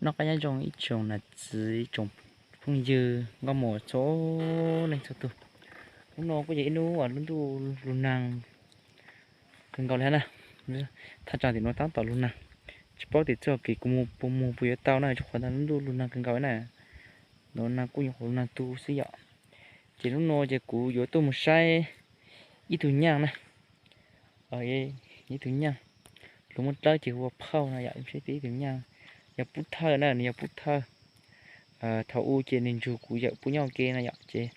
Noj qab nyob zoo ib tsoom nam txiv ib tsoom phooj ywg nkauj muam txhua leej txhua tus. Hnub no kuj yog ib hnub uas lub ntuj lug nag kawg nkaus li na. Thaj tsam tim no tab tom lug nag, tsis paub tias txoj kev kuv mus puas mus puas yuav tau na, rau qhov lub ntuj lug nag kawg nkaus na. Nag kuj nyuam qhuav lug nag tu xwb yom. Ces hnub no ces kuv yuav tuaj mus saib ib tug nyaj na. Ib tug nyaj, lus Moob Dlawb ces hu ua phauj no yom, saib ib tug nyaj, yog pub thawj na, nws yog pub thawj. Thaum ub ces nws nrug kuv yawm pub nyob ua ke no yom, ces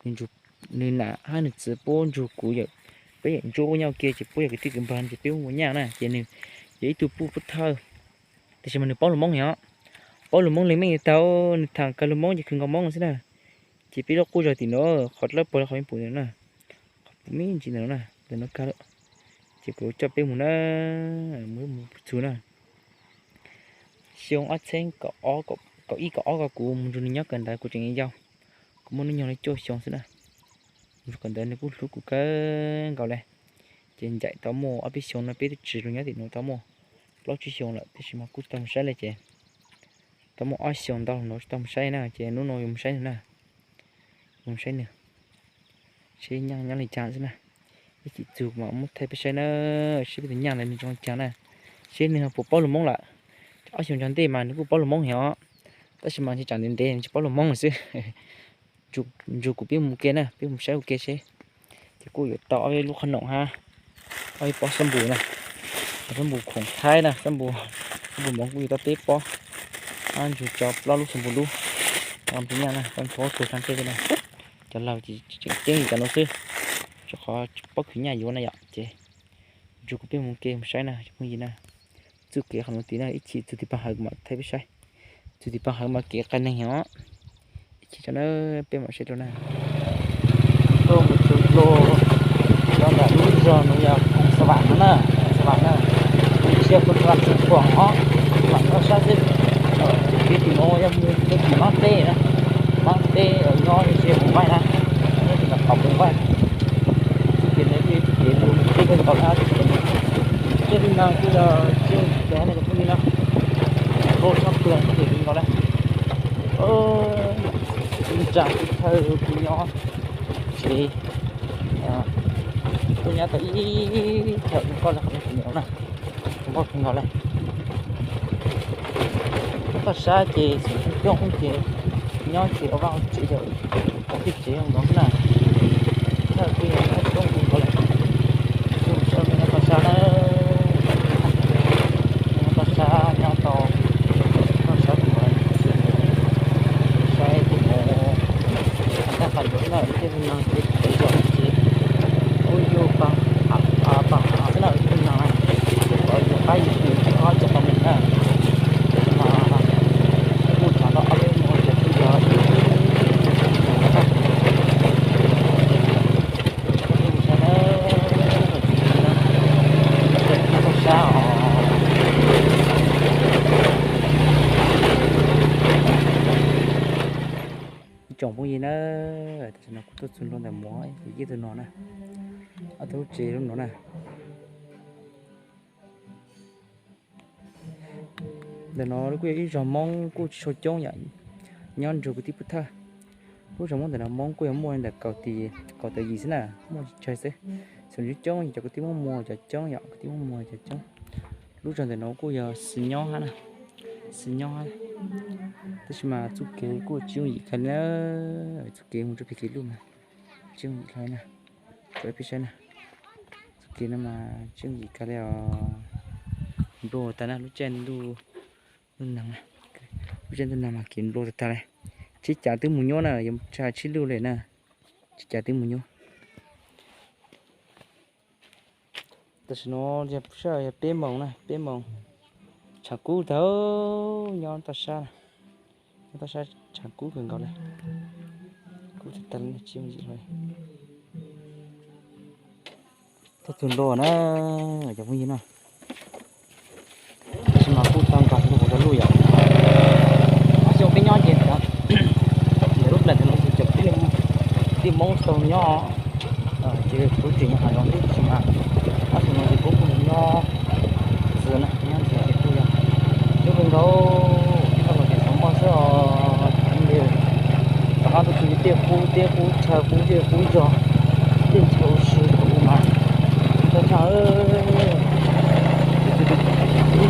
nws nam hab nws txiv pub nrug kuv yawm, peb yawm ntsuab pub nyob ua ke ces pub yog kwv tij kwv npawg ces peb mus ua nyaj na, ces nws yog ib tug pub pub thawj. Tab sis mas nws paub lus Moob heev os, paub lus Moob leej meej tag, nws tham kawg lus Moob ces kawg nkaus Moob xwb na. Ces peb lub qub zos tim no, qhov dlawb puag qhov me pum ntawm no na, qhov puv me ntsis ntawm no na, ntawm no kawg lawm. Ces kuv coj peb mus na, mus mus txug na. Xyoo ob txheeb kaum ib kaum ob ko kuv mus nrug nws nyob kawm ntawv, kuv tseem yau, kuv muaj hnub nyoog li cuaj xyoo xwb na. Mus kawm ntawv nws kuj hlub kuv kawg nkaus li. Ces ncaim tau muaj ob peb xyoo no peb twb tsis lug nyob tim no tau muaj plaub tsib xyoo lawm, tab sis mas kuj tsis tau mus saib li ces tau muaj ob xyoo ntau no tsis tau mus saib na, ces hnub no yuav mus saib nws na. Mus saib nws, saib nyaj nyob li cas xwb na. Ib chim txug mam muab thaij peb saib na, saib peb tus nyaj ntawd nws zoo li cas na, saib nws puas paub lus Moob lawm. Ob xyoo ntawd ntej mas nws kuj paub lus Moob heev os, tab sis mas tseem tsam ntev ntev nws tsis paub lus Moob lawm xwb. Nrug kuv peb mus ua ke na, peb mus saib ua ke seb. Ces kuj yuav tau ob lub qhob noom hab ob lub pob xab npum na, xab npum khoom thaib na, xab npum, xab npum moov kuj yuav tau peb pob, hab nrug tso plaub lub xab npum lub. Tus nyaj na, koj nthuav tus sab ntsej na, cov laug ces tseem ceeb li cov no xwb, rau qhov tsis paub khwv nyaj yuav na yom. Ces nrug kuv peb mus ua ke mus saib na cov phooj ywg na. Txuj kev qhov nuav tid na, ib chim txug tim pab hawv kuv mam thaij peb saib. Txug tim pab hawv mas kev qai neeg heev os. Ib chim tso na, peb mam saib dua na. Tuaj mus txug dlua rau ntawm lub zog nuav yog Xav Vam no na, Xav Vam na. Tsis yog Xav Vam Xeev Khuam os, Xav Vam toj sab xwb. Kev tim nuav yog mus rau tim Maab Teb na, Maab Teb nyob tsis yog Moos Vaij na, nyob rau ntawm qaum Moos Vaij. Txuj kev no kuj yog txuj kev mus teb kawg nkaus na. Tej tug neeg kuj yog tsis yog cov no cov phooj ywg na, tuaj tshaj plaws txuj kev kawg nkaus na. Ib tsaam kuv thawj kuv nyob tsev, kuj nyob tau ib thawm zoo nkauj li qhov no na, zoo nkauj kawg nkaus li. Nyob toj sab ces xyov coob coob ces nyob ces ua vaj ua tsev ces ua tib tsev zoo nkaus na. Thawj kuj yog nyob coob kawg nkaus li. Kuj tsis nyob toj sab na, nyob toj sab nyob tau toj sab kuv saib kuv mus tag qas yuav na ib tug neeg ces kuv zom ces kuj yug pab pab xwb na ib tug neeg na, ces kuv yuav qab yug tsis ob tsis qhov mus na. Kuj tsav tau ob peb mus ces kuj yog Ib tsoom phooj ywg na, tam sim no kuv tuaj txug ntua ntawm Muas Yij tug no na, ob tug lub tsev lub no na. Ntawm no kuj yog ib zos Hmoob kuj tsis tshua coob yom, nyob nrug kwv tij pub thawj. Lub zos Hmoob ntawm no Hmoob kuj yog muaj li ntawm kaum tawm yim xwb na, muaj tsawg xwb. Xyov coob coob cov kwv tij Hmoob muag cov coob yom, kwv tij Hmoob muag cov coob. Lub zos ntawm no kuj yog xwm nyob hab na, xwm nyob hab. Tab sis mas txuj kev kuj tsis yooj yim kawg li na, txuj kev mus rau pem kev luj mas tsis yooj yim kawg li na. Tso peb saib na, txuj kev no mas tsis yooj yim kawg li os. Nplua tag na, lub caij ntuj, ntuj nag, lub caij ntuj nag mas kev nplua tag tag li. Tsis cav twb mus nyuaj na, yuav tsa tsis luj li na, tsis cav twb mus nyuaj. Tam sim no yog peb moos na, peb moos, tshav kub tag, nyob toj sab, nyob toj sab tshav kub kawg nkaus li, kub tag tag li tsis yooj yim li. Tuaj txug ntua na, cov phooj ywg na, tab sis mas kuj tau nkag ntua cov luj yom. Ob xyoo peb nyob ces ntawm lub plam ntawm no ces cov kwv tij Hmoob tau nyob, ces kuv tseem nyob hav zoov xwb tab sis mas ob xyoo no ces kuv kuj nyob ntxiv na, nyob ntxiv ces kuj yog Lub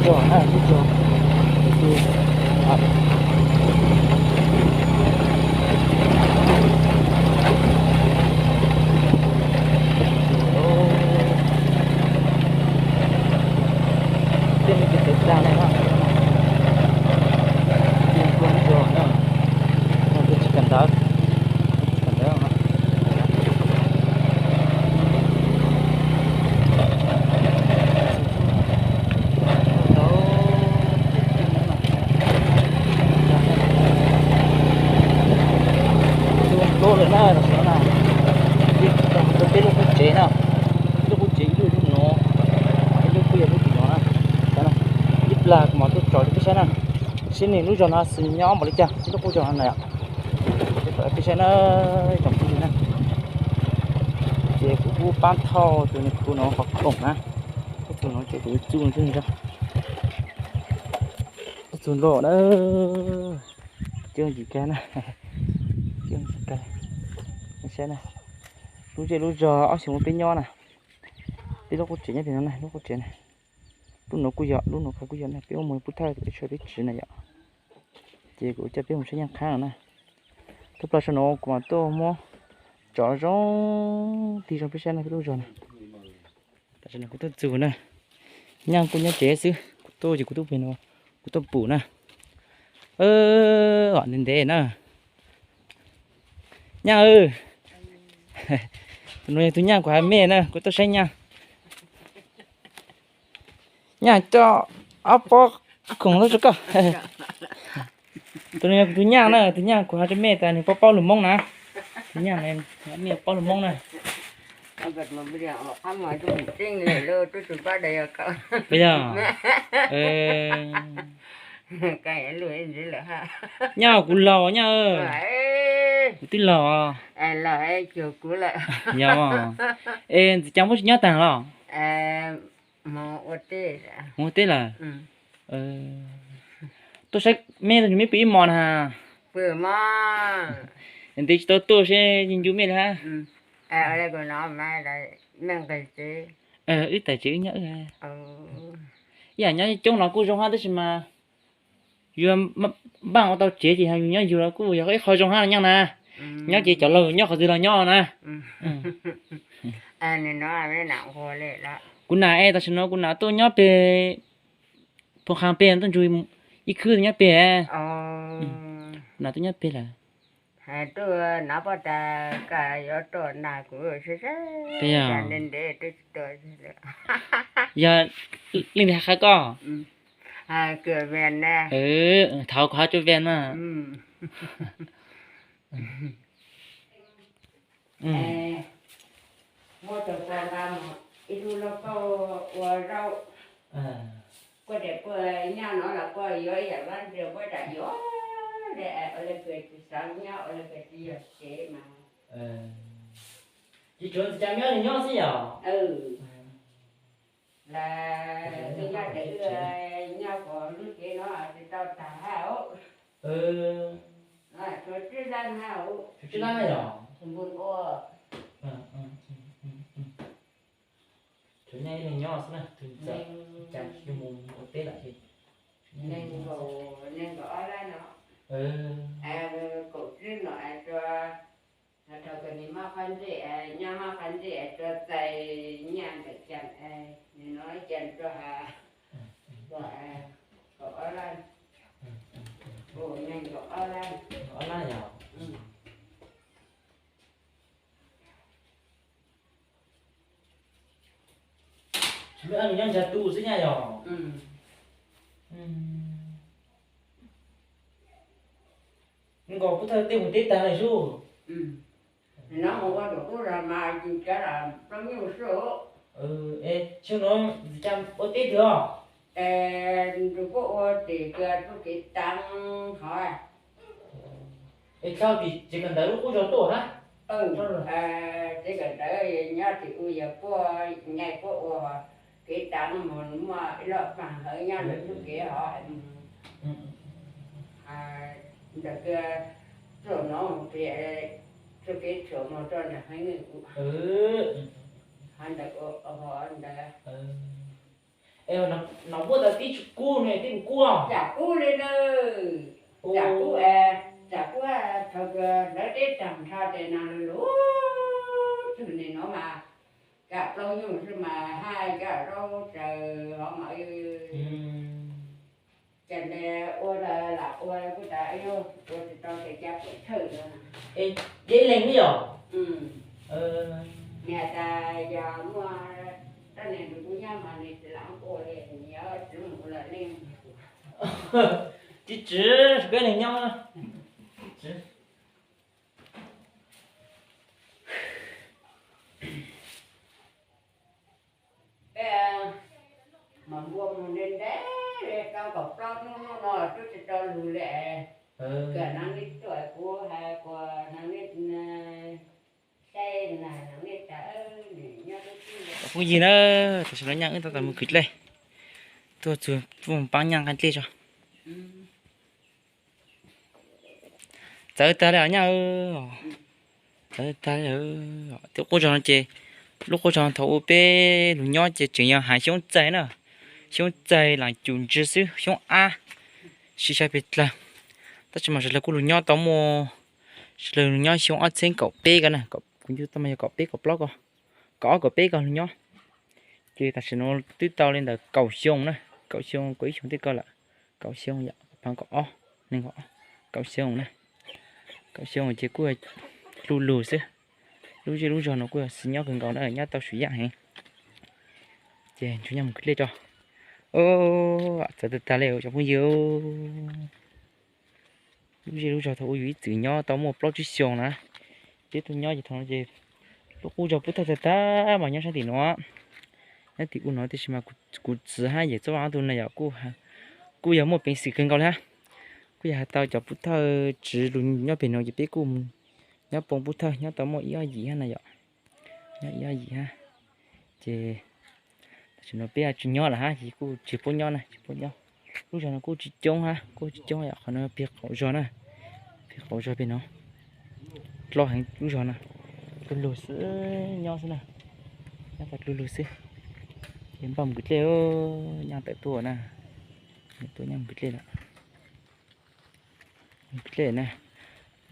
zos na, lub zos. Tej me tus tawv tag no, tej lub zos na, no twb tsis kawm ntawv, kawm ntawv. Tus lawm na, tam sim no na, peb lub qub tsev na, lub qub tsev ib lub, lub no, ib lub kuj yog lub tim no na. Ib plag kuv mam tuaj tsom rau peb saib na, seb nws lub zos no xws nyob npaum li cas, lub qub zos no na yom. Peb saib na, tsoom phooj ywg na, ces kuv kuj pab thauj tus niag kuv no qhov koom na, tus no ces kuv txuj txuj nrog, txuj nrog na, coj ntsis kag na, coj ntsis kag, saib na, lub zej lub zog ob xyoos peb nyob na, peb lub qub tsev nyob pem no na, lub qub tsev na, lub no kuj yog, lub no kuj yog na, peb ua mus pub thawj peb tshuav peb tsev na yom. Ces kuv coj peb mus saib nyaj qhab no na. Thub plaws saum no kuv mam tuaj muab tsom zoo tig zoo peb saib na peb lub zos na. Tam sim no kuv tuaj txug na, nyaj kuj nyob tsev xwb, kuv tuaj ces kuv tuaj pem no, kuv tuaj pum na. Ntev ntev na. Nyaj, tus no yog tus nyaj kuv hais me na, kuv tuaj saib nyaj. Nyaj coj ob pob khoom tuaj rau koj. Tus no yog tus nyaj na, tus nyaj kuv hais rau mej tas nws paub paub lus Hmoob na. Tus nyaj me paub lus Hmoob na. Puas yog? Nyaj, kuv laus nyaj, kuv twb laus. Yog, es ntxim cas muab tsis nyob tag los? Mus ua teb lawm. Tuaj saib mej, tuaj nrog mej pw ib hmos na. Ntev tsis tau tuaj seb ncu mej li hab. Wb tais tsev wb nyob wb. Ib yam nyob coob los kuj zoo hab tab sis mas yus npaj ua tau tsev ces yus nyob yus los kuj yog ib qho zoo hab nyaj na. Nyob ces cov laus nyob qhov twg los nyob na. Kuv nam es tam sim no kuv nam tuaj nyob peg Phoos Khas peg tuaj ntsug ib khwb nyob peg. Kuv nam tuaj nyob peg lawm. Yog leej twg hais qha koj? Thaum kuv hais rau Ven na. Muab tus pog nqa mus ib lub lauj kaub ua zaub. Koj tias koj nyaj no los koj yuav ib yam vaj ntsia puab tsam yuav le ua le kws tsis xav nyob ua le kws tsis yog tsev mas. Tsis tsuav ntxim cas nyob nyob xwb yom. Lawv twb nyob ces wb nyob kom lub tsev no tsis tau tag hab. Tshuav tsib leeg hab. Tshuav tsib leeg yom. Tus npun ua. Tshuav nyaj ib leeg nyob xwb na, tus ntxawm cas tsis mus ua teb lawm ces. Nees nkaum, nees nkaum ob lab no. Kaum tsib no es tsuas, thaum kws nws mob qhov ntsej, nyob mob qhov ntsej es tsuas txais nyaj ntawm Cas, nws no Cas tsuas, kaum ob lab, nees nkaum ob lab. Nyob ntshav tu xwb nyaj yom. Nkaus pub thawj tej mus teb tag lawm sub. No mus ua nram qub zos mas yus cov los plob nyuj sub. Es xyoo no ntxim cas ua teb twg os? Es nrug puab ua tim kws txuj kev taav hov. Es txog tim tsev kawm ntawv lub qub zos tuaj hab? Tsev kawm ntawv nyob tim u yog puab nyaj puab ua kev taav mus muaj ib lub paag hawv nyob ntawm txuj kev hov. Ntawm kws txuj no mus pem txuj kev tshuam mus rau nram Heev Nqwj kuv. Ntawd, ntawd. Es no muaj tau tib tsis kub ne, tib mus kub. Tsam kub li na, tsam kub es, tsam kub thaum kawg lawv deb tag nrho ces no lub lub tug nim no mas kam plaub nyuj xwb mas haj yam zaub tsaws hov mas cas ntes ua lam ua kuj tas ua tsis tau ces cas pom thawj no. Deb leeg li yom. Niam tas yog muaj rab niag nrug kuv nyob mas nws tsis lam ua li, nws yuav tsis mus ua lawm li. Tsis tsis, koj neeg nyob. Peb mas npua mus ntev ntev li, tau kaum plaub hnub hnub no twb tsis tau lug li. Kawm no nej tuaj kuv hais kuas no nej saib na, no nej tas nws nyob lub teb. Phooj ywg na, tam sim no nyaj wb tab tom mus kwv dlej, tuaj txug tuaj mus paab nyaj nqee dlej tso. Txawv tag li nyaj, txawv tag li. Tej qub zog no ces, lub qub zog thaum ub peb lug nyob ces tseem yog hav xyoob txaig na, xyoob txaig lam cum ntswg xwb, xyoob ab, sib sab peg dlawg. Tab sis mas sawv dlawg kuj lug nyob tau muaj, sawv dlawg lug nyob xyoo ob txheeb kaum peb ko na, kuv ncu tau mas yog kaum peb kaum plaub ko, kaum ob kaum peb ko lug nyob. Ces tam sim no twb tau li ntawm kaum xyoo na, kaum xyoo kaum ib xyoo tej ko lawm, kaum xyoo yom, phav kaum ob, nees nkaum ob, kaum xyoo na, kaum xyoo ces kuj dlu lug xwb. Lub zej lub zog no kuj yog xis nyob kawg nkaus na, nyob tau sum yaj heev. Ces ntsug nyob mus kwv dlej tso. Txawv tag tag li cov phooj ywg. Lub zej lub zog thaum ub yus ib txwm nyob tau muaj plaub tsib xyoo na, peb tuaj nyob ces thaum no ces lub qub zog pub thawj tag tag mas nyob sab tim no, nyob tim ub no, tiam sis mas kuv txiv hab yawm Txooj Vaj ob tug no yog kuj yog muaj peev xwm kawg nkaus li hab. Kuj yog has tau cov pub thawj tsiv lug nyob pem no ces peb kuj mus nyob poob pub thawj nyob tau muaj ib ob yim hab na yom. Nyob ib ob yim hab. Ces tam sim no peb tsis nyob lawm hab, ces kuj tsis paub nyob na, tsis paub nyob. Lub zog no kuj tsis coob hab, kuj tsis coob yom, qhov no peg qaum zog na, peg qaum zog peg no. Dloj heev lub zog no, dlu lug xwb nyob xwb na, nyob tau dlu lug xwb. Ces npaj mus kwv dlej, nyaj tawm tuaj na, tuaj nyaj mus kwv dlej lawm. Dlej na,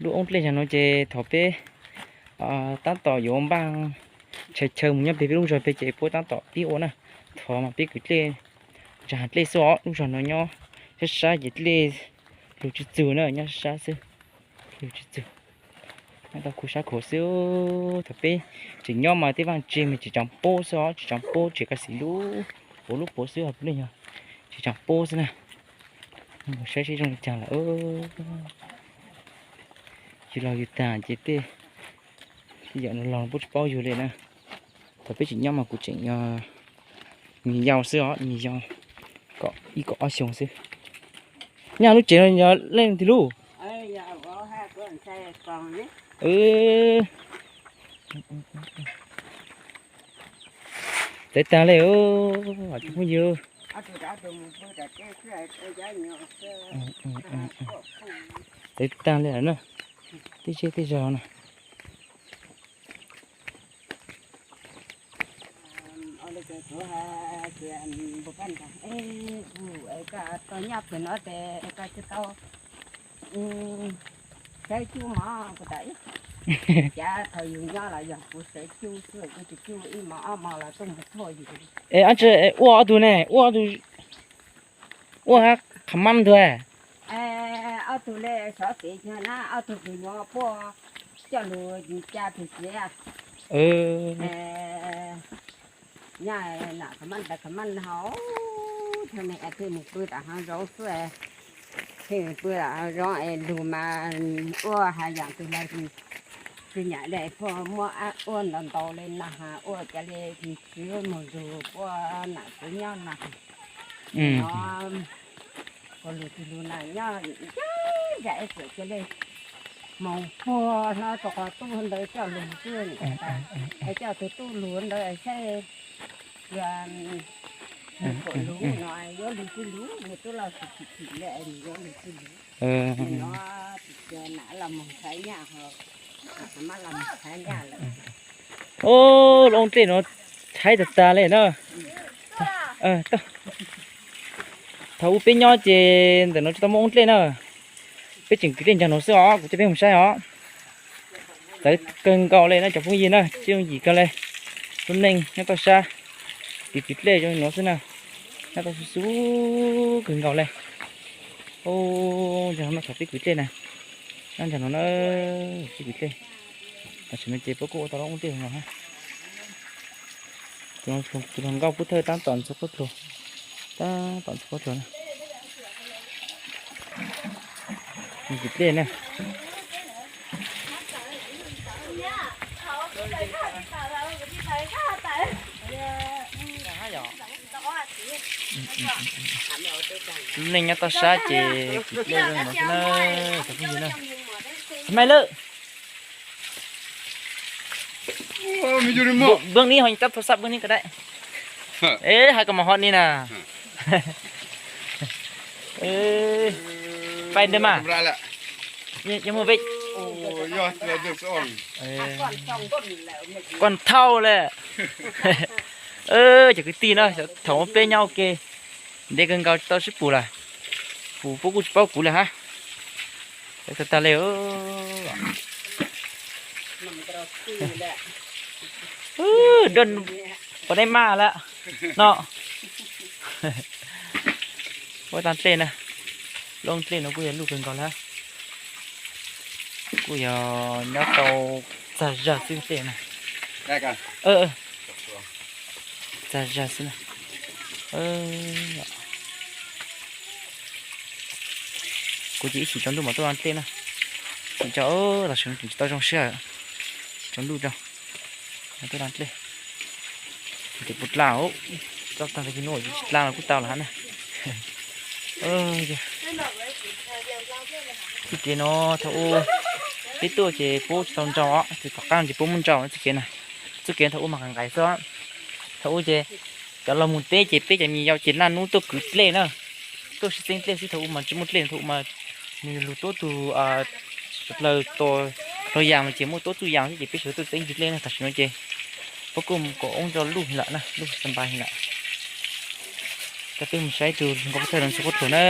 lub oob dlej zog no ces thaum peb tab tom yuav npaj chaw chaw mus nyob peg peb lub zog peg ces puab tab tom pib ua na. Thaum mas peb kwv dlej, ntsa dlej xwb os, lub zog no nyob sab sab ces dlej lug tsis txug na, nyob sab sab xwb, lug tsis txug. Nyob tau khu sab khov xwb. Thaum peb tseem nyob mas tej vaaj tse mas tseem tsaam puab xwb os, tseem tsaam puab, tseem kav xim lub puv lub puv xwb os, puav leej yog tseem tsaam puab xwb na. Saib seb zoo li caag lawm. Yug los yug taag ces tej yam no los puab tsis paub yug li na. Thaum peb tseem nyob mas kuv tseem yog me yau xwb os, me yau, kaum ib kaum ob xyoo xwb. Nyaj lub tsev no yog leej twg lub? Txawv taag le, cov phooj ywg. Txawv taag le na, tej zej tej zog na. Koj tau nyob pem no tes koj tsis tau sawv cuj mov kuv tas ib, cas thaum yus nyob los yog kuv sawv cuj xwb, kuv tsis cuj ib mov ob mov los tuaj mus thuaj yus. Es ob tsi ua ob tug ne, ua ob tug, ua qhov mab ntug. Ob tug le sov kev na, ob tug kws yuav puab coj lug ca pem kev. Nyob nam qhov mab ntawd qhov mab no, thaum ne thiaj mus pw tom hav zoov xwb, thiaj mus pw tom hav zoov es lug mas ua has yam twg los tsis nyam le, puab muab ua ntau ntau le na has ua ca le tsis moog lug puab nam txiv nyob na. Kuv lug tsis lug na nyob ncaj ncaj ib txwm ca le moog puag hlo rua qhov tub ntawd coj lug xwb, es coj tug tub lug ntawd saib yog nws puas lug no, yuav lug tsis lug, nws tub lauj tsis chim chim le nws yuav lug tsis lug. Nws no tsis cia nam los moog txhais nyaj ho, mam los moog txhais nyaj lawm. Lub oob dlej no Haib tag tag li na. Thaum ub peb nyob ces ntawm no tsis tau muaj ub dlej na. Peb tseem kwv dlej ncag no xwb os, kuv coj peb mus saib os. Txawv kawg nkaus li no cov phooj ywg na, tsis yooj yim kawg li. Lub neej nyob toj sab, kwv kwv dlej zoo no xwb na. Nyob toj xub xub kawg nkaus li. Ub, ntag no thaum peb kwv dlej na, nyob ntag no na, peb kwv dlej. Tam sim no ces peb kuj ua tau lub ub dlej no. Tus hluas nkauj pub thawj tab tom ntxuav qhov dluag, tab tom ntxuav qhov dluag na. Kwv dlej na. Lub neej nyob toj sab ces kwv dlej zoo no xwb na, cov phooj ywg na. Maj lawm. Bơ̆ ni ho tab thov sab bơ̆ ni ko dai. Ê, hais kom mos ho ni na. Pais ntawd mas. Yog mus peb. Koj thauj lawm. Cov kwv tij no thaum ub peb nyob ua ke ntev kawg nkaus tsis tau sib pum lawm. Pum puab kuj tsis paub kuv lawm hab. Tag tag li. Pom dej maj lawm no. Ua tau dlej na, lub dlej no kuj yog luj kawg nkaus lawm. Kuj yog nyob tau txag zag xwb dlej na. Txag zag xwb na. Kuv ces ib chim tsaus ntuj mam tuaj da dlej na. Chim tsaus, tam sim no tseem tsis tau zoo siab, chim tsaus ntuj tso, mam tuaj da dlej. Ces puas dlej, txoj tag tag kis no tsis dlej los kuj tau lawm hab na. Txoj kev no thaum ub peb tuaj ces puab tsis tau nrau os, ces tom qab ces puab muab nrau txoj kev na. Txoj kev thaum ub mas nqaim nqaim xwb. Thaum ub ces cov laug mus teb ces peb cov me nyuam yaus ces naj nub tuaj kwv dlej na, tuaj sib txeeb dlej xwb. Thaum ub mas tsis muaj dlej, thaum ub mas nws lug tuab tug plaws tos laug yas mas ces muaj tuab txuj yas xwb ces peb sawv daws tuaj txeeb dlej na. Tam sim no ces puab kuj mus kom oob nrau luj lawm na, luj xa npais lawm. Coj peb mus saib tus hluas nkauj pub thawj no ntxuav qhuab dluag na,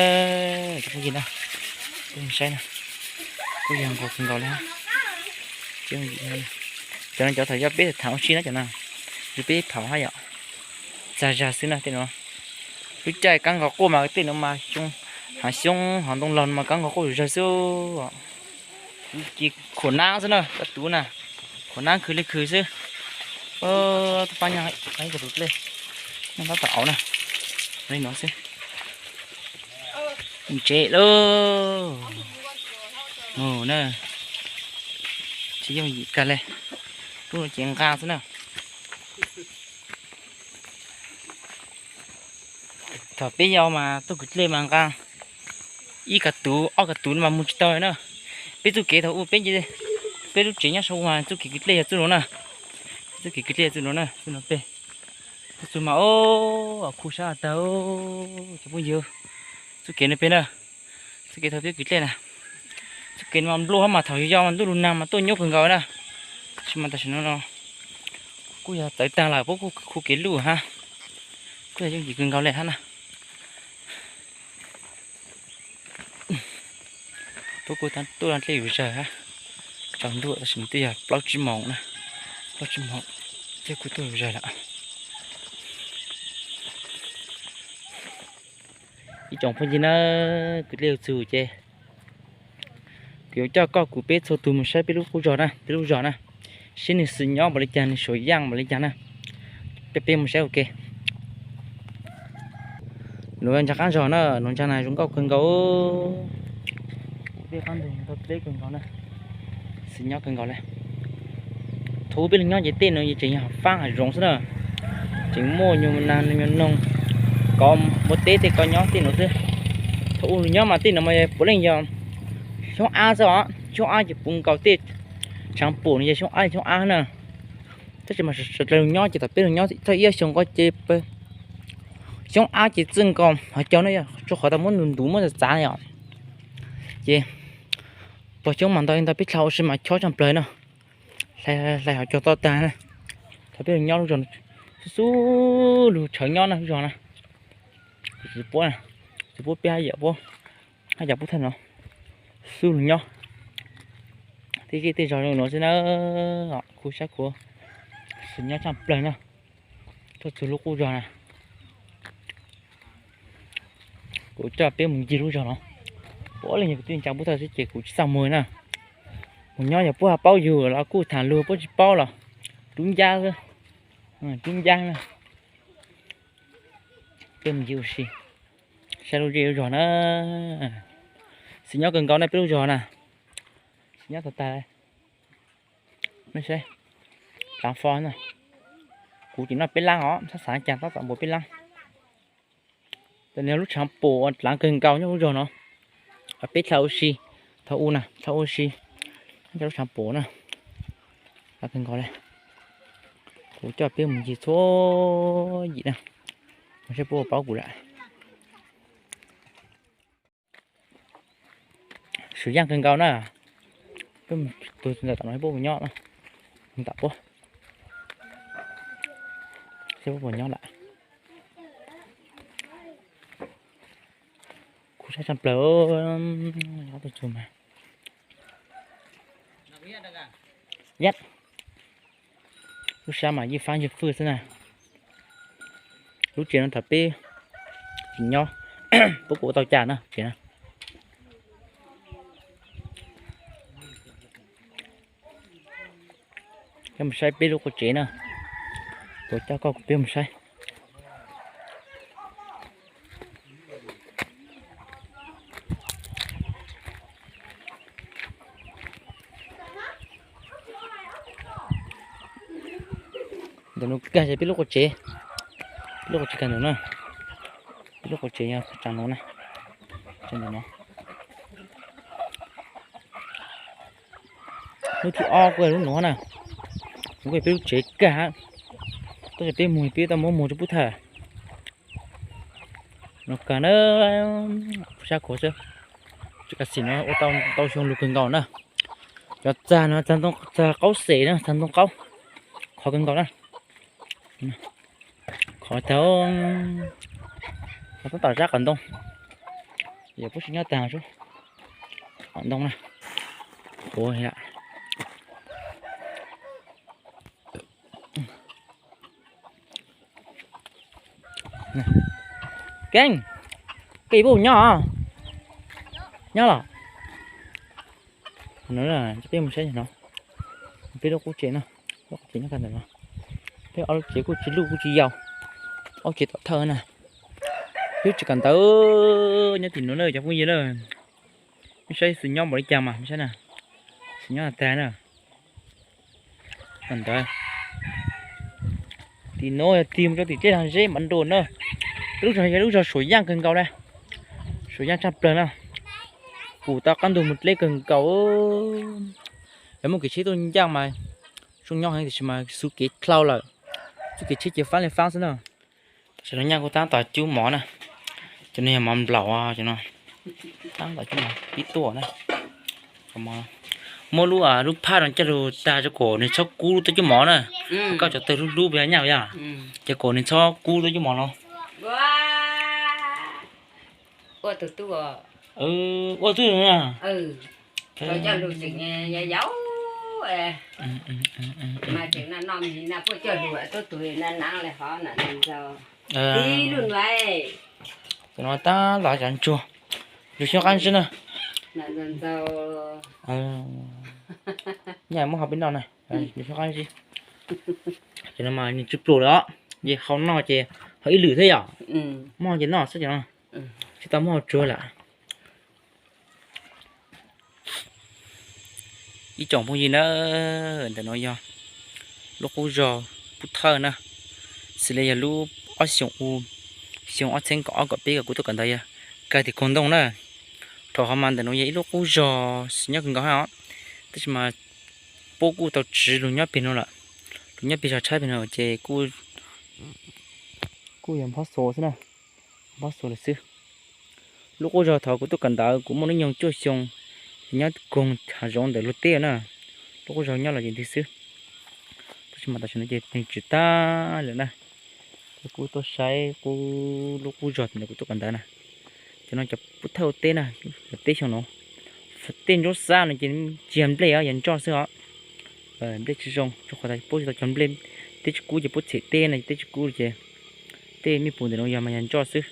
cov phooj ywg na, peb mus saib na. Kuj yog nqaus kawg nkaus li hab. Cov no cov thaum yog peb tham ua si na cov no, yog peb phaum hab yom. Txag zag xwb na tej no. Lub caij kab nqos quaj mas tej no mas xyoob, hav xyoob hav ntoo laug no mas kab nqos quaj zag xwb. Ces khuam nab xwb na, koj tus na, khuam nab khwv li khwv xwb. Tus pab nyab ib ko tus dlej, nyob tab tom auv na, li no xwb. Mus tsev lauj. Mus na, tsis yooj yim kawg li, lub no ces nqa xwb na. Thaum peb yau mas tuaj kwv dlej mas nqa ib ka tuv ob ka tuv no mas mus tsis tau na. Peb txuj kev thaum ub peb, peb lub tsev nyob saum ub mas txuj kev kwv dlej yog txuj no na. Txuj kev kwv dlej yog txuj no na, txuj no peg. Txuj mas, o, khu sab tag, cov phooj ywg, txuj kev no peg na. Txuj kev thaum peb kwv dlej na, txuj kev no mas nplua hab mas thaum yau mas ntuj lug nag mas tuaj nyuaj kawg nkaus na. Tab sis mas tam sim no no kuj yog txawv tag lawm, puab kuj khu kev luj hab, kuj yog yooj yim kawg nkaus li hab na. Puab kuj tuaj da dlej yus zawg hab, tsaus ntuj tab sis mas twb yog plaub tsib moos na, plaub tsib moos thiab kuj tuaj yus zawg lawm. Ib tsoom phooj ywg na, kwv dlej txug ces kuv yuav coj koj kuv peb txhua tug mus saib peb lub qub zog na, peb lub zog na, saib nws xwm nyob npaum li cas, nws suav yaaj npaum li cas na. Peb, peb mus saib ua ke. Nuav ntsa qab zog na, nuav ntsa na zoo nkauj kawg nkaus. Peb qab ntug tau dleb kawg nkaus na, xwm nyob kawg nkaus li. Thaum ub peb lug nyob ces tej nuav tseem yog faab hav zoov xwb na, tseem muaj nyuag nas nyuag noog, kov npua teb tej kov nyob tej nuav xwb. Thaum ub lug nyob mas tej nuav mas puav leej yog xyoob ab xwb os, xyoob ab ces puv nkaus tej tshaav pum no yog xyoob ab, xyoob ab na. Tab sis mas sawv dlawg lug nyob ces thaum peb lug nyob txog ib xyoos nkaus ces xyoob ab ces txwj nkaus hov caug na, yog rua qhov tas muab ntuv ntuv muab txav txav yom. Ces pog xyoob mas ntau ntau peb dlhau ua si mas chob tshaj plawg na, hlais hov caug toj tag na. Thaum peb lug nyob lub zog, Xub xub lug tshawv nyob na lub zog na. Tsis puab, tsis puab peb hab yam puab, hab yam puab thawj no. Xub lug nyob thiab tej zog zoo nuav xwb na. Kuv sab kuv xwm nyob tshaj plawg na, txhua txhua lub qub zog na. Kuv coj peb mus ncig lub zog no. Puab leej yog kuv tij ntsaa puab thawj xwb ces kuv tsis txaj muag na. Mus nyob yog puab ho paub yug los kuj tham lug, puab tsis paub los rub ncab xwb, rub ncab na. Peb mus ncig ua si saib lub zej lub zog na. Xwm nyob kawg nkaus na peb lub zog na. Xwm nyob tag tag. Saib, dlaav fo na. Kuv tseem noj peb laab os, txhob xav cas tab tom npaum peb laab. Ntawm no lub tshaav pum dlaav kawg nkaus nyob lub zog no. Peb dlha ua si, thaum u na, dlha ua si nyob lub tshaav pum na. Dlaav kawg nkaus le. Kuv coj peb mus ncig txhua yim na, mus saib puab ua paub kuv lawm. Suav yaaj kawg nkaus na. Peb mus tug ntawm tom no puab puas nyob na, tom puab, saib puab puas nyob lawm. Kuv saib tshaj plawg, ob tug tug mas. Yab, lub sab mas yeej faab yeej fwj xwb na. Lub tsev no thaum peb tseem nyob, puab kuj ua tau cas na tsev na. Peb mus saib peb lub qub tsev na, kuv coj koj kuv peb mus saib. Ntawm no kag ces peb lub qub tsev, peb lub qub tsev kag ntawm no, peb lub qub tsev yog tsav no na, tsav ntawm no. Lub thib ob kuj lub nuav na, kuj peb lub tsev kag, tab sis peb mus peb tau muab muag rua pub thawj. No kag na, sab kuv xwb, tsis kas xim no ua tau xyoo lug kawg nkaus na. Cov txag no txag qaub xem na, txag ntoo qaub, khov kawg nkaus na. Khov tag, tab tom zab qhov ntoo, yog puab tsis nyob tag qhov ntoo na. Ua Keeb, koj puas nyob? Nyob los? Peb mus saib no, peb lub qub tsev no, lub qub tsev nyob kag ntawm no. Peb ob lub tsev kuj tsis luj kuj tsis yau, ob tsev tom thawj na. Peb tsev kag ntawd nyob tim no na cov phooj ywg na. Mej saib xwm nyob npaum li cas mas mej saib na, xwm nyob tag na. Ntawd, tim no yog tig mus rau tim tej zog zeb npav nruas na. Lub zog yog lub zog suam yaaj kawg nkaus le, suam yaaj tshaj plawg na. Pum tau qab ntug mus dleb kawg nkaus. Yog muaj kev tsheb tuaj ncaaj mas zoo nyob heev tiam sis mas xuv kev dlhau lawm, txuj kev tsheb ces faab li faab xwb na. Tam sim no nyaj kuj tab tom cub mov na, cov no yog mov nplaum, cov no tab tom cub mov pib tuaj na. Muab lub, lub phaj no coj lug tag rau kom nws txhob kub tuaj cub mov na. Koj cov tawg hlub hlub puas yog nyaj yog, ces kom nws txhob kub tuaj cub mov no. Ua tug tub, ua tub na. Cov no tab tom cov ntsuag, ntsuag xyoob qab zib na. Nyaj muab hau peb noj na, ntsuag xyoob qab zib. Cov no mas nws tsis pluag lawm os, ces hau noj ces hau ib lwm thiab yom. Muab hau ces noj xwb cov no, tsis tau muab hau tsuag lawm. Ib tsoom phooj ywg na, ntawm no yog lub qub zog Pub Thawj na, xws li yog lub ob xyoos u, xyoo ob txheeb kaum ob kaum peb uas kuv tuaj kawm ntawv yog kag tim koog ntoo na. Thaum hov mas ntawm no yog ib lub qub zog xwm nyob kawg nkaus hab os, tab sis mas puab kuj tau tsiv lug nyob peg no lawm, lug nyob peg zog tshaib peg no ces kuj yog nphob xuas xwb na, nphob xuas lawm xwb. Lub qub zog thaum kuv tuaj kawm ntawv kuv muaj hnub nyoog cuaj xyoo, ces nyob koog hav zoov ntawm luag teb na. Lub qub zog nyob los ces ntwg xwb, tab sis mas tam sim no ces neeg tsis tag lawm na. Ces kuj tuaj saib qub lub qub zog ntawd kuv tuaj kawm ntawv na. Cov no cov pub thawj ua teb na, cov teb xyoo no. Tej ntsuab xab no ces tsis yog nplej os, yog ntsoj xwb os. Nplej tsis zoo, rau qhov puab tsis tau cog nplej, teb tsis kub ces puab txhem teb no, teb tsis kub ces tej me pum ntawm no yog mas yog ntsoj xwb.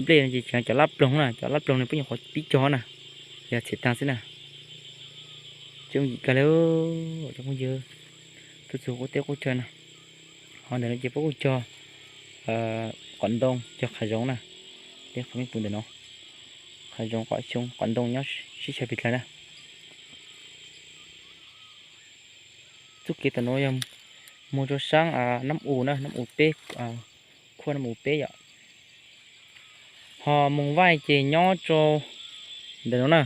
Nplej no ces tseem cov lab ploog na, cov lab ploog no puab nyuam qhuav pib cog na, yog txhem taag xwb na. Tseem yim kawg li, cov phooj ywg, tuaj txug qub teb qub chaw na. Ho ntawm no ces puab kuj cog qos ntoo, cog qhav zoov na. Tej qhov me pum ntawm no, qhav zoov qos xyoob qos ntoo nyob sib tshav pes dlawg na. Txuj kev tom no yog moog rua saab Nab U na, Nab U peb, khuaj Nab U peb yom. Ho Moos Vaij ces nyob rua ntawm no na,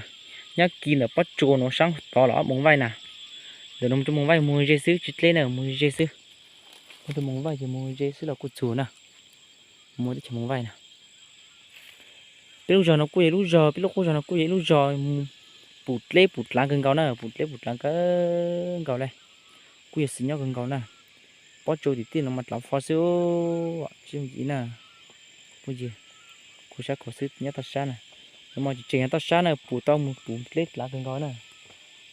nyob kis ntawm pob tsuas no saab tod los Moos Vaij na. Ntawm no moog rua Moos Vaij moog ze xwb, tsis dleb na, moog ze xwb. Moog rua Moos Vaij ces moog ze xwb los kuj txug na. Moog teb chaws Moos Vaij na. Peb lub zog no kuj yog ib lub zog, peb lub qub zog no kuj yog ib lub zog pum dleb pum dlaav kawg nkaus na, pum dleb pum dlaav kawg nkaus le. Kuj yog xwm nyob kawg nkaus na. Pob tsuas tim tij no mas dlaav fo xwb, tsis yooj yim na. Phooj ywg, kuv sab khuv xwb nyob toj sab na. Nws mas tseem yog toj sab na, pum tau mus pum dleb dlaav kawg nkaus na.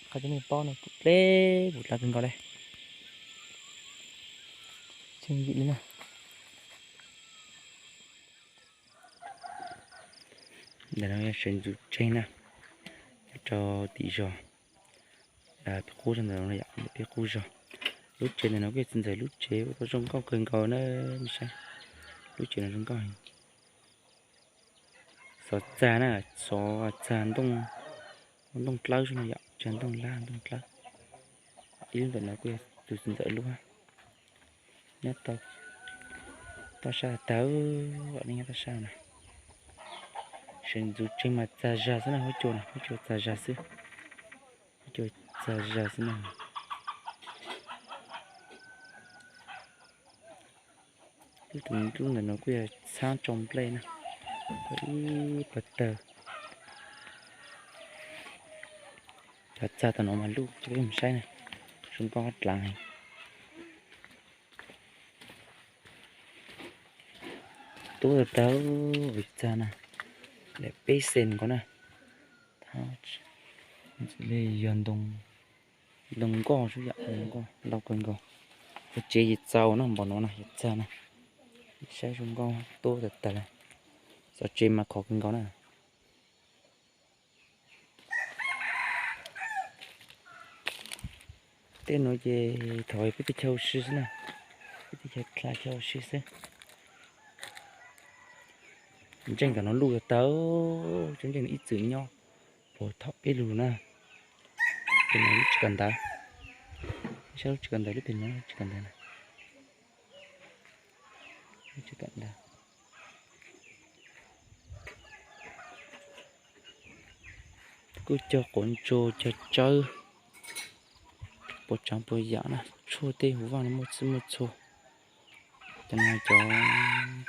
Qhov cov nej paub no pum dleb pum dlaav kawg nkaus le. Tsis yooj yim li na. Ntawm no yog sawv ntxuv tseeg na, nyob rau tim zos, peb qub zog ntawm no yom, peb qub zog. Lub tsev ntawm no kuj yog txiv ntxawm lub tsev, ua tau zoo nkauj kawg nkaus na, nej saib. Lub tsev no zoo nkauj heev. Xov txag na, xov txag ntoo, ntoo dlawb xwb no yom, tsis yog ntoo lab, ntoo dlawb. Ib lub ntawm no kuj yog tus txiv ntxawm lub. Nyob toj sab tag, nej nyob toj sab na. Sawv ntxuv tseeg mas txag zag xwb na, huab cua na, huab cua txag zag xwb. Huab cua txag zag xwb na. Lub ntawm no kuj yog txhaab tsau nplej na, ib pawg tawg. Cov txag tom no mas luj, coj peb mus saib na, zoo nkauj dlaav heev. Tub tawg tawg, txag na, daim peb xees nkaus na. Li yog ntoo nkoj xwb yom, ntoo nkoj ntau kawg nkaus. Ua tsev ces txaus no, npaum no na yog txag na. Saib zoo nkauj tub tawg tawg li. Xov tsev mas khov kawg nkaus na. Tej no ces thaum peb teb chaws ua si xwb na, peb teb chaws dlha chaw ua si xwb. Ntseej tom no luj tawg tawg, tseem ntseej ib txwm nyob puag thaum peb lug na. Tej no lub tsev kawm ntawv, saib lub tsev kawm ntawv lub pem no, tsev kawm ntawv na. Lub tsev kawm ntawv. Kuj cog quav ntsuag cog tsawb, puas tsav puas yam na, tshuaj tej huv vaj no muaj txhua muaj txhua. Cov no cov,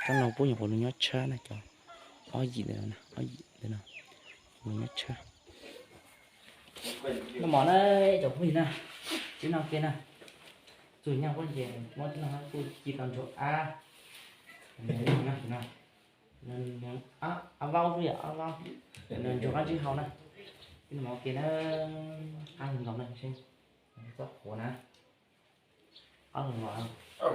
tab no puab nyuam qhuav lug nyob tshab na, cov ob yim ntawm no, ob yim ntawm no lug nyob tshab. Noj mov na, cov phooj ywg na, tib noj kiag na. Txug nyaj pob ntseg muab tib noj kuj ci tau ntsuag ab, ab vaub xwb yom, ab vaub, ntsuag qab ntsib hau na. Tib noj mov kiag na, qab nkaus na, txob qhuav na, qab nkaus. Qab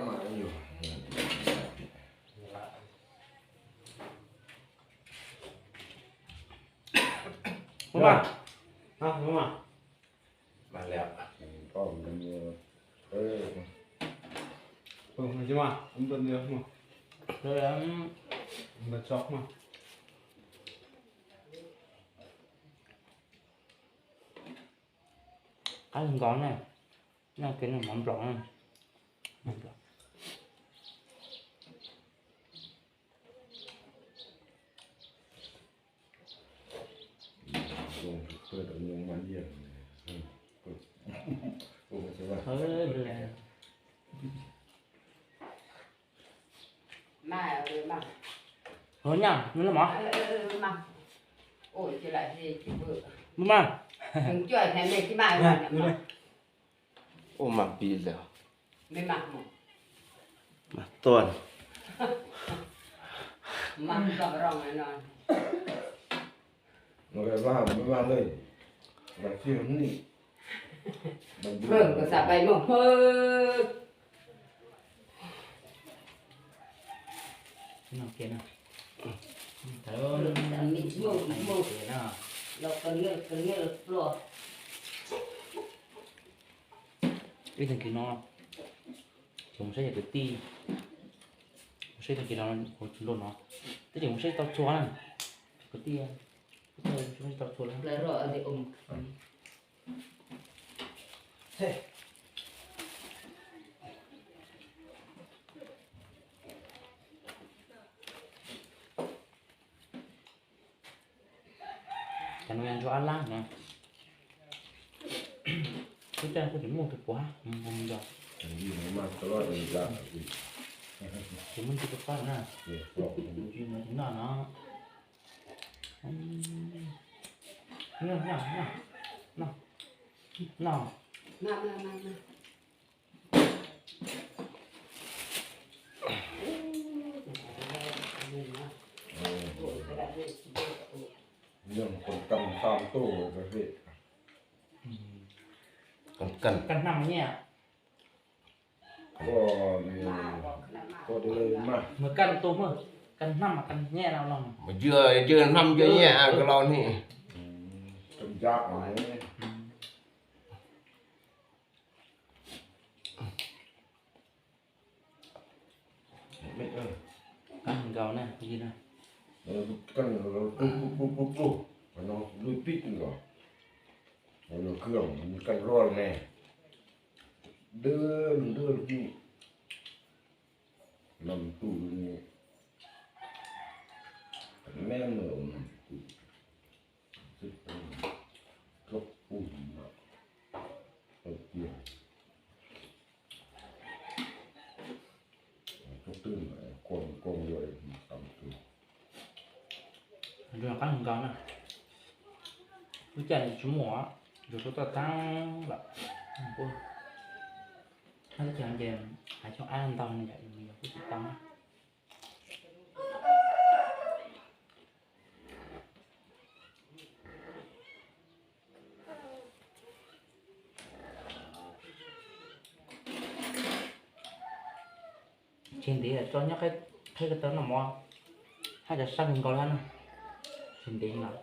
nkaus na, noj kiag noj mov nplom na. Ua nyaj, noj mov. Ua mas pis lawm. Mas tuaj. Mas rau rau no. Vaj, vaj lej, vaj txiag nim. Hmawg, koj xav pais mus hmawg. No kiag na. Thawv, no. Ib tag kis no ces mus saib cov kwv tij, mus saib tag kis no, ua tsis nrau no, twb tseem mus saib tau txhua na, cov kwv tij, mus saib tau txhua lawm. Cov no yog ntsuag ab lab no. Lub caij kuj tsis muaj tus puav, mus yog. Tsis muaj tus puav na. Tsis noj no. Noj, noj, noj, noj. Kab hnab nyiaj. Mas kab tu mas, kab hnab mas kab nyiaj no los. Mas ntsia, ntsia hnab ntsia nyiaj ko los ni. Kab nkaus na, yig na. Ntsuag qab nkaus na. Lub caij tsis muaj, ntsuag tau tag lawm. Lub caij ces hav xyoob ab ntau yom, yus kuj tsis tau na. Tsis ntev tso nyob qhib ko taw noj mov, haj tseem sab kawg nkaus li na. Tsis ntev lawm.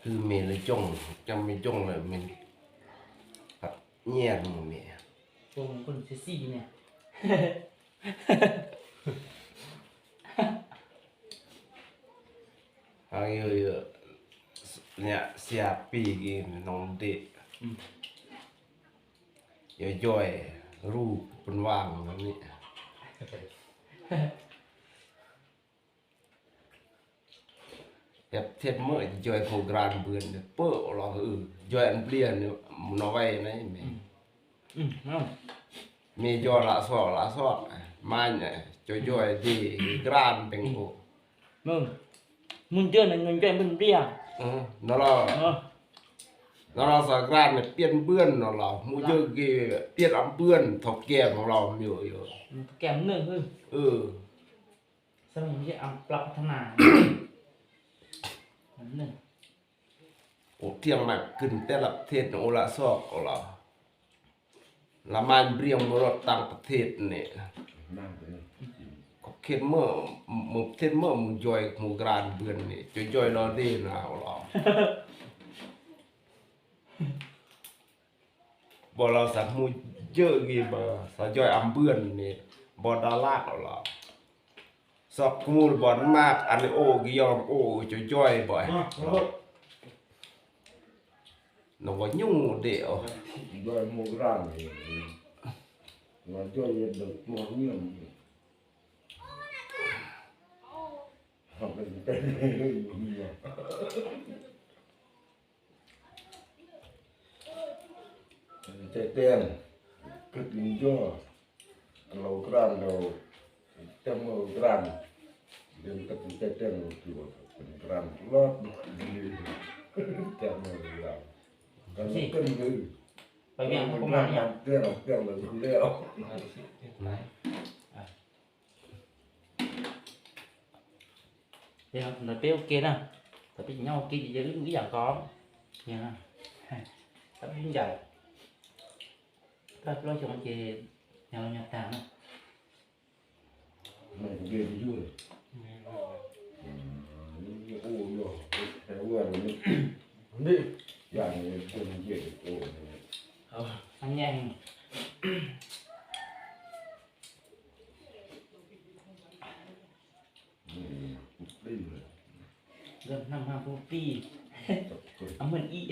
Hwj me lawv coob, coob me coob lawm me, nyiaj mus me. Niam xia pig noo ntej, yog yoj ruj pun vaaj no ne. Yog thiaj muaj cov yoj mus gra npwg pab los, yoj npliag no vaij na me. Me yoj lam xoj lam xoj, mas cov yoj ces gra npeeg ua. Mus ncaj no nws ncej npwj npliag. No los, no los xav gra nws piaj npwj no los mus yoj ke piaj npwj thaum kiag no los me yuav. Ua thiaj mas kws tej lab thiaj ua lam xoj los, lam mas npriag mus rau tag pab thiaj ne. Koj khiav mus, mus thiaj muaj mus yoj mus gra npwg ne, cov yoj los dej na los. Npog los xav mus yoj ke, npog xav yoj a npwg ne, npog da laj los. Xoj kuj npog maj a le o ke yog o cov yoj npog. No nyuj dej os. Cai tiang, kawg tw ncuag, kilogram rau, caj muaj gram, yeej kawg tw cai tiang rau, gram loj, caj muaj gram, kawg tw, tiang tiang lawm liaj. Ntawd peb ua ke na, thaum peb tsis nyob ua ke ces yog wb ib yam nkaus. Tab peb ncaim, tab plaub xyoo ces nyob los nyob tag na. Nyeej. Nkawd hnav hnav pub pij, muaj ib.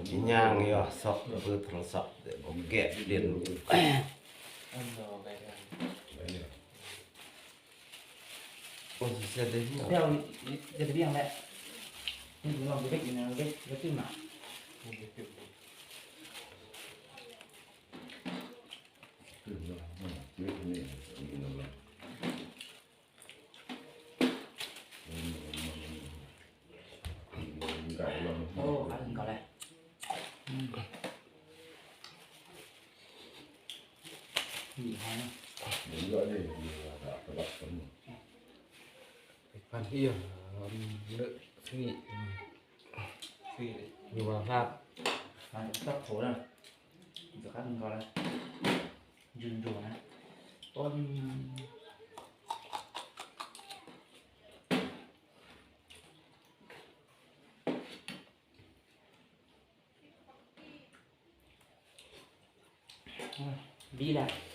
Tsis nyav yog xob pw throb xob ua ke plis. Phan ib, lwm xwb, nyuam hlab, toj qhuav na, ntxuag qab nkaus na, ntsuag ntsuag na. Vib lawm.